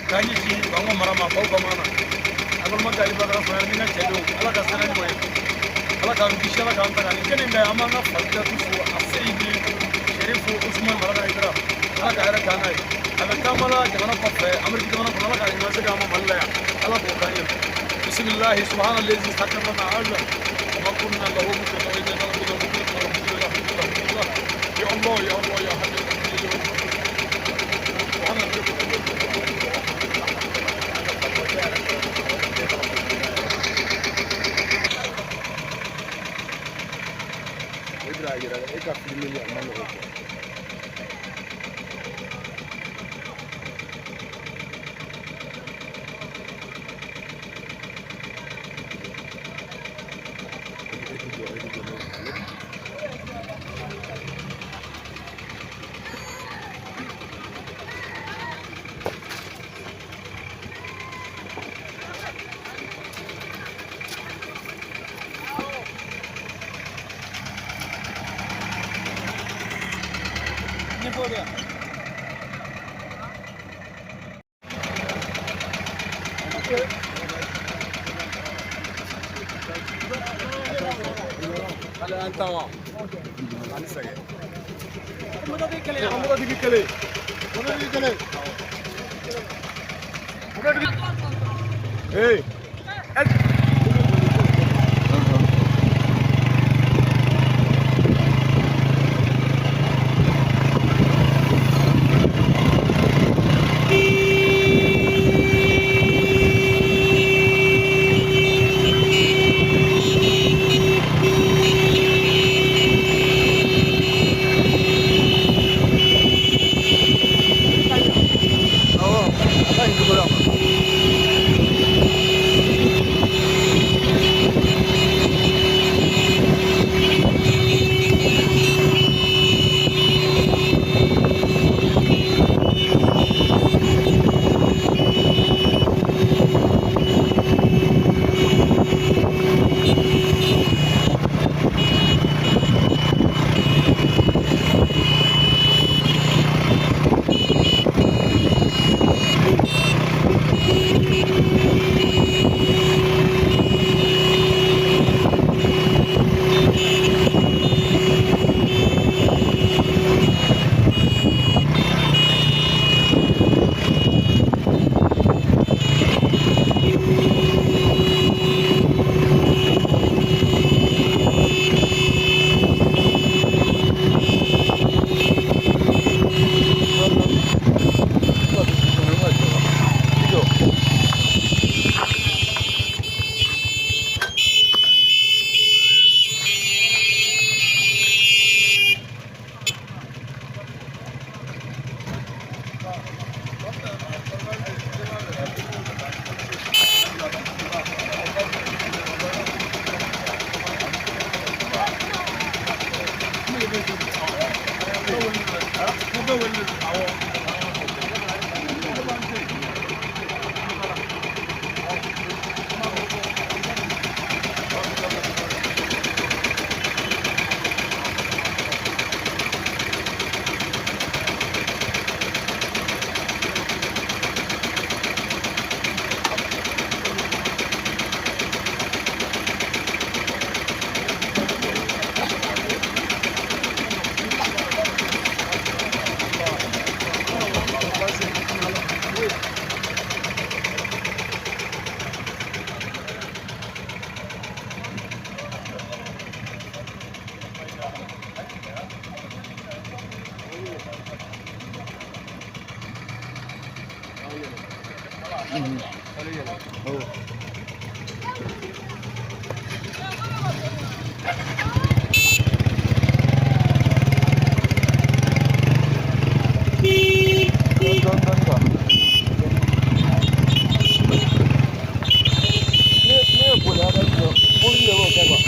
K'an ɲɛsin Banko mara ma, baw bamanan a balimakɛ Ali Badara Sɔnɛ ni n ka cɛdenw. Ala ka sɛnɛ ɲuman ye, Ala k'an kisi, Ala k'an tanga. Nin kɛnɛ in kan, an b'an ka fadilatu fo, a seyidi Sherifu Usman Maraka Hayidara. Ala ka hɛrɛ k'an n'a ye. A bɛ taama la jamana kɔfɛ, Ameriki jamana kɔnɔ. Ala k'a ɲuman segin an ma Mali la yan. Ala k'o k'an ye. Bisimilahi subhana lazi sakara lana haza wa ma kunna lahu muqrinin wa inna ila rabbina alhamdulillah alhamdulillah. Ya Allah, ya Allah, ya hayyu ya qayyum. Subhana rabbika. E bɛna a yira e ka filmeli a ma nɔgɔ quoi. E ti jɔ, e ti jɔ. Ɲɛfɔ de yan. Ale an tan wa ani sɛgɛn. Mɔgɔtigi kelen. Mɔgɔtigi kelen. Mɔgɔtigi kelen. Mɔgɔtigi. Hey. Awɔ, a ka ɲi cogo la. Dɔɔni dɔɔni quoi. Ne ye boli a ka jɔ, mobili de b'o kɛ quoi.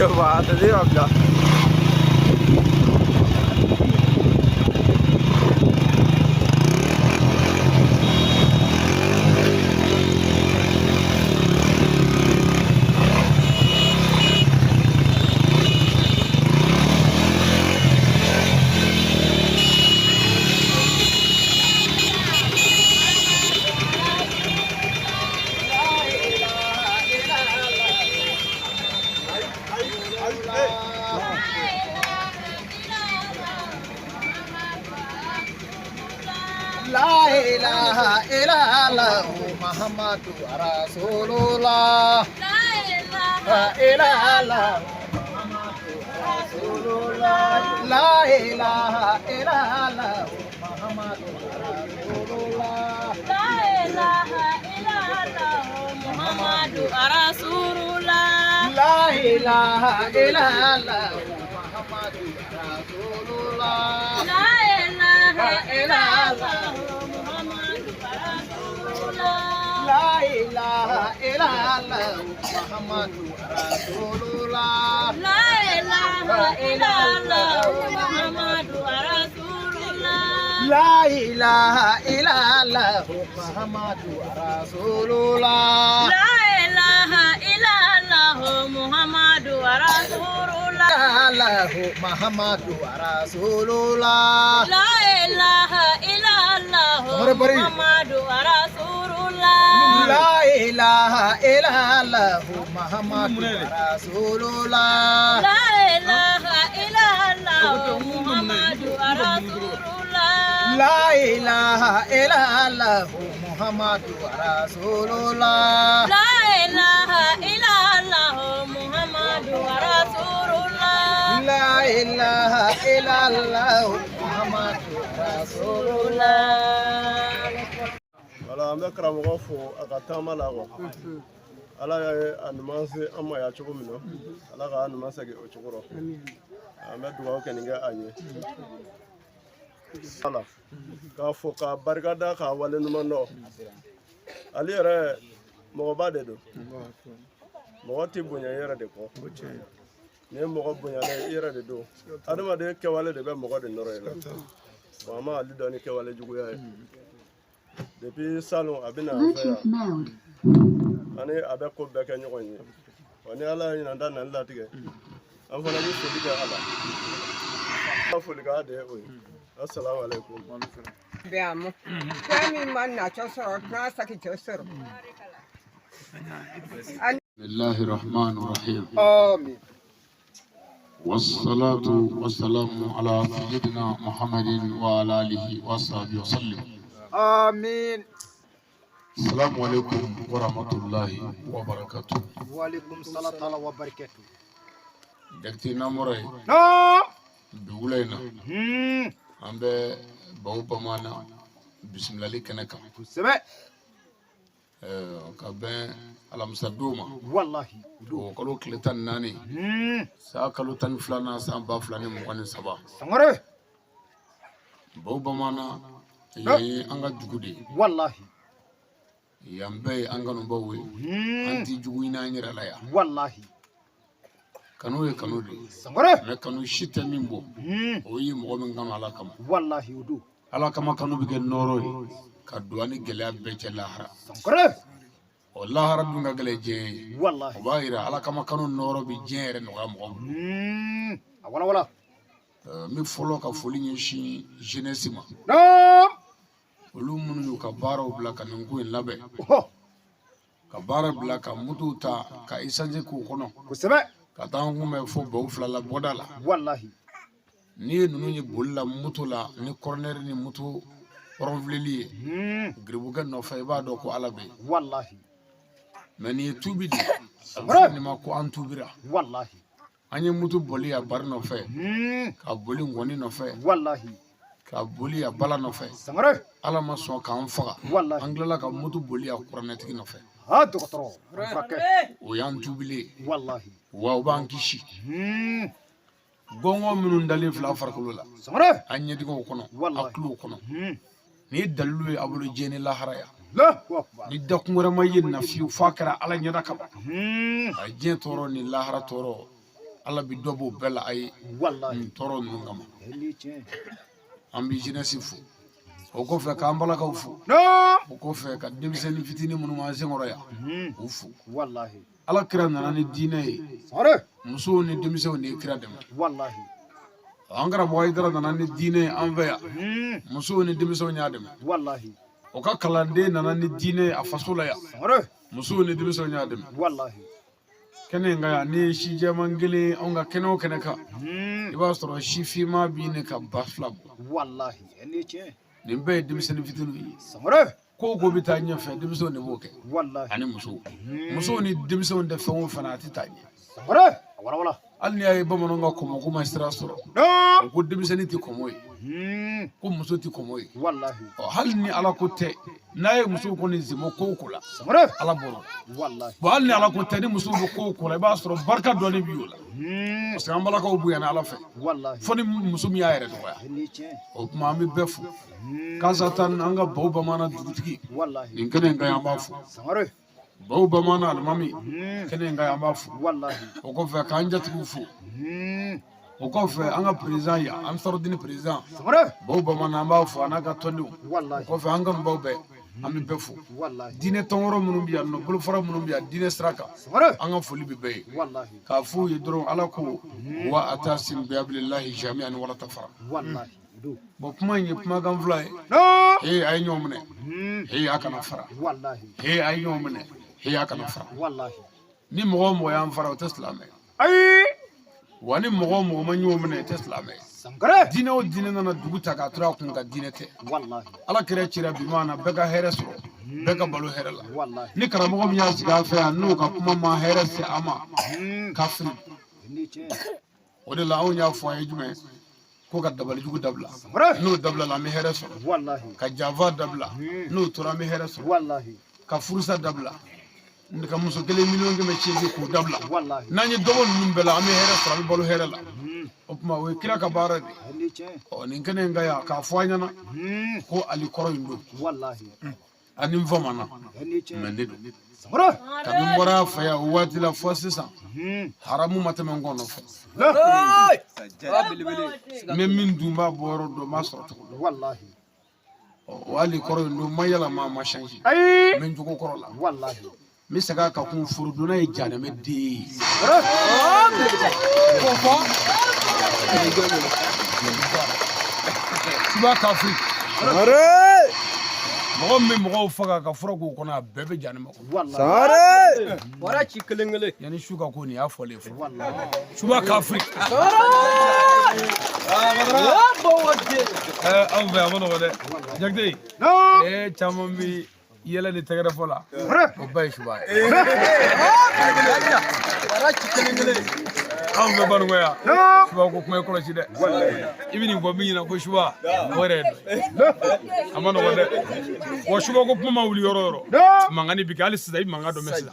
Cɛba a tɛ se ka bila. La ilaha illallah Muhammadu Rasulullah. La ilaha illallah Muhammadu Rasulullah. La ilaha illallah Muhammadu Rasulullah. La ilaha illallah Muhammadu Rasulullah. La ilaha illallah Muhammadu Rasulullah. La ilaha illallah Muhammadu Rasulullah. La ilaha illallah Muhammadu Rasulullah. La ilaha illallah Muhammadu Rasulullah. La ilaha illallah Muhammadu Rasulullah. La ilaha illallah Muhammadu Rasulullah. Allah Muhammadu Rasulullah. La ilaha illallah Kamar bari. Muhammadu Rasulullah. La ilaha illallah Muhammadu Rasulullah. La ilaha illallah Muhammadu Rasulullah. La ilaha illallah Muhammadu Rasulullah. La ilaha illallah Muhammadu Rasulullah. La ilaha illallah Muhammadu Rasulullah. Wala an bɛ karamɔgɔ fo a ka taama la wa Ala ye a ɲuman se an ma yan cogo min na, Ala k'a ɲuman segin o cogo rɔ. An bɛ dugawu kɛ nin kɛ a ye ala k'a fɔ k'a barika da, k'a wale ɲuman dɔn. Ale yɛrɛ mɔgɔba de don. Mɔgɔ tɛ bonya i yɛrɛ de kɔ. N'i ye mɔgɔ bonyalen, i yɛrɛ de don. Adamaden kɛwale de bɛ mɔgɔ de nɔrɔ i la. Bon, an ma ale dɔn ni kɛwale juguya ye. Depuis salon a bɛ na an fɛ yan, ani a bɛ ko bɛɛ kɛ ɲɔgɔn ye. Wa ni Ala ye ɲinan ta nali latigɛ, an fana bɛ foli kɛ a la. An ka folikan de ye o ye. Asalamu alaikum. Bɛ a mɔ fɛn min ma nacɔ sɔrɔ tɛna saki cɛ sɔrɔ. بسم الله الرحمن الرحيم. Amin. والصلاة والسلام على سيدنا محمد وعلى آله وصحبه وسلم. Amin. السلام عليكم ورحمة الله وبركاته. Wa alaikum salam ta'ala wa barakatuh. Jakite namɔrɔ ye Naam. bi wula in na, an bɛ Baw Bamanan bisimilali kɛnɛ kan. Kosɛbɛ. Ka bɛn alamisa don ma, Wallahi. o kalo tile 14, san kalo 12nan, san 2023. Sangare. Baw Bamanan, yan ye an ka dugu de ye. Wallahi. Yan bɛɛ ye an kanubaw ye. An ti jugu ɲini an yɛrɛ la yan. Wallahi. Kanu ye kanu de ye. Sangare. Mais kanu si tɛ min bɔ, o ye mɔgɔ min kanu Ala kama. Wallahi o don. Ala kama kanu bɛ kɛ nɔɔrɔ ye ka don an ni gɛlɛya bɛɛ cɛ lahara. Sangare. Ɔ, lahara dun ka gɛlɛn diɲɛ ye. O Wallahi. b'a yira Ala kama kanu nɔɔrɔ bɛ diɲɛ yɛrɛ nɔgɔya mɔgɔ bolo. A wala wala. N bɛ fɔlɔ ka foli ɲɛsin jeunesse ma, Naam. olu minnu y'u ka baaraw bila ka nin ko in labɛn, Oho. ka baara bila ka motow ta ka essence k'u kɔnɔ, Kosɛbɛ. ka taa an kunbɛn fo Baw fila la bɔda la. Wallahi. N'i ye ninnu ye boli la moto la ni kɔrɔnɛri ni moto ronfleli ye, giribukɛ nɔfɛ, i b'a dɔn ko Ala bɛ yen. Wallahi. Mais nin ye tubi de ye, a bɛ fɔ nin ma ko an tubira. Wallahi. An ye moto boli a bari nɔfɛ, ka boli ngɔni nɔfɛ, Wallahi. ka boli a bala nɔfɛ. Sangare. Ala ma sɔn k'an faga. Wallahi. An tilala ka moto boli a kuranɛtigi nɔfɛ. Ha dɔgɔtɔrɔ. An furakɛ. O y'an tubilen ye. Wallahi. Wa o b'an kisi gɔngɔn minnu dalen fila farikolo la, Sangare. an ɲɛdigɛw kɔnɔ, Wallahi. a tulow kɔnɔ. Nin ye dalilu ye a bolo diɲɛ ni lahara yan. Allahu akbar. Ni dakun wɛrɛ ma ye nin na fiyewu f'a kɛra Ala ɲɛda kama, a diɲɛ tɔɔrɔ ni lahara tɔɔrɔ. Ala bi dɔ b'o bɛɛ la a ye Walahi. nin tɔɔrɔ ninnu kama. Nin ye tiɲɛ. An bɛ jeunesse fo, o kɔfɛ k'an balakaw fo, Naam. o kɔfɛ ka denmisɛnnin fitinin minnu b'an senkɔrɔ yan, u fo. Walahi. Ala kira nana ni diinɛ ye. Sangare. Musow ni denmisɛnw de ye kira dɛmɛ. Walahi. An karamɔgɔ Hayidara nana ni diinɛ ye an fɛ yan, musow ni denmisɛnw y'a dɛmɛ. Walahi. O ka kalanden nana ni diinɛ ye a faso la yan, Sangare. musow ni denmisɛnw y'a dɛmɛ. Walahi. Kɛnɛ in kan yan, n'i ye si jɛman kelen ye anw ka kɛnɛ o kɛnɛ kan, i b'a sɔrɔ si finman b'i ne ka 2000 bɔ. Walahi. Nin ye tiɲɛ. Nin bɛɛ ye denmisɛnnin fitininw ye. Sangare. Ko o ko bɛ taa ɲɛfɛ, denmisɛnw de b'o kɛ. Walahi. Ani musow. Musow ni denmisɛnw tɛ fɛn o fɛn na, a tɛ taa ɲɛ. Sangare. A walawala. Hali n'i y'a ye bamananw ka kɔmɔko ma sira sɔrɔ, Naam. o ko denmisɛnnin tɛ kɔmɔ ye, ko muso tɛ kɔmɔ ye. Walahi. Ɔ, hali ni Ala ko tɛ, n'a ye musow kɔni senbɔ ko o ko la, Sangare. Ala bɔr'o la. Walahi. Bon, hali ni Ala ko tɛ, ni musow bɛ ko o ko la, i b'a sɔrɔ barika dɔɔni b'i o la, parce que an balakaw bonyana Ala fɛ. Walahi. Fo ni muso min y'a yɛrɛ dɔgɔya. Nin ye tiɲɛ. O tuma an bɛ bɛɛ fo. Kasatan, an ka baw bamanan dugutigi, Walahi. nin kɛnɛ in kan yan, an b'a fo. Sangare. Baw bamanan alimami, kɛnɛ in kan yan, an b'a fo. Walahi. O kɔfɛ k'an jatigiw fo. O kɔfɛ an ka président yan, Ansarudini président, Sangare. baw bamanan, an b'a fo a n'a ka tɔndenw. O Walahi. kɔfɛ an kanubaw bɛɛ, an bɛ bɛɛ fo. Walahi. Diinɛ tɔn wɛrɛ minnu bɛ yan nɔ, bolofara minnu bɛ yan diinɛ sira kan, Sangare. an ka foli bɛ bɛɛ ye. Walahi. K'a f'u ye dɔrɔn, Ala ko wa atasimu bihablillahi jami'an wala tafara. Walahi. Do. Bon, kuma in ye kumakan fila ye. Naam. Ee, a ye ɲɔgɔn minɛ, ee, a kana fara. Walahi. Ee, a ye ɲɔgɔn minɛ, ee, a kana fara. Walahi. Ni mɔgɔ o mɔgɔ y'an fara, o tɛ silamɛ ye. Ayi. Wa ni mɔgɔ o mɔgɔ ma ɲɔgɔn minɛ, o tɛ silamɛ ye. Sangare. Diinɛ o diinɛ nana dugu ta k'a turu a kun ka diinɛ tɛ. Walahi. Ala kɛra cira bi ma na, bɛɛ ka hɛrɛ sɔrɔ, bɛɛ ka balo hɛrɛ la. Walahi. Ni karamɔgɔ min y'a sigi an fɛ yan, n'o ka kuma ma hɛrɛ se a ma, kafiri. Nin ye tiɲɛ. O de la anw y'a fɔ a ye jumɛn ko ka dabalijugu dabila. Sangare. N'o dabila la, an bɛ hɛrɛ sɔrɔ. Walahi. Ka janfa dabila, n'o tora, an bɛ hɛrɛ sɔrɔ. Walahi. Ka furusa dabila, ka muso kelen 1,800,000 k'o dabila. Walahi. N'an ye dɔbɔ ninnu bɛɛ la, an bɛ hɛrɛ sɔrɔ, an bɛ balo hɛrɛ la. O tuma o ye kira ka baara de ye. Nin ye tiɲɛ. Ɔ, nin kɛnɛ in kan yan, k'a fɔ an ɲɛna ko Ali kɔrɔ in don. Walahi. Ani n famana, Nin ye tiɲɛ. mɛ ne don. Sangare. Kabi n bɔra a fɛ yan o waati la fɔ sisan, haramu ma tɛmɛ n kɔnɔ fɛ. N bɛ min dun, n b'a bɔ yɔrɔ dɔn, n b'a sɔrɔ cogo dɔn. Walahi. O Ali kɔrɔ in don, n ma yɛlɛma, a ma change. Ayi. N bɛ n jogo kɔrɔ la. Walahi. N bɛ segin a kan kun, forodonna ye janɛmɛ den ye. Suba kafiri. Mɔgɔ min bɛ mɔgɔw faga ka fura k'u kɔnɔ, a bɛɛ bɛ janɛmɛ kɔnɔ. Walahi. Bɔra ci kelen kelen. Yanni su ka ko nin y'a fɔlen fɔ. Walahi. Suba kafiri. Anw fɛ a ma nɔgɔ dɛ. Jakite. Naam. Caman bɛ yɛlɛ ni tɛgɛrɛ fɔ la. O bɛɛ ye suba ye. Bɔra ci kelen kelen. Anw fɛ Banikɔ yan, Naam. suba ko kuma ye kɔlɔsi dɛ. I bɛ nin fɔ min ɲɛna ko suba, o yɛrɛ ye dɔ ye. A ma nɔgɔ dɛ. Wa suba ko kuma ma wuli yɔrɔ o yɔrɔ, Naam. mankan bi kɛ hali sisan, i bɛ mankan dɔ mɛn sisan.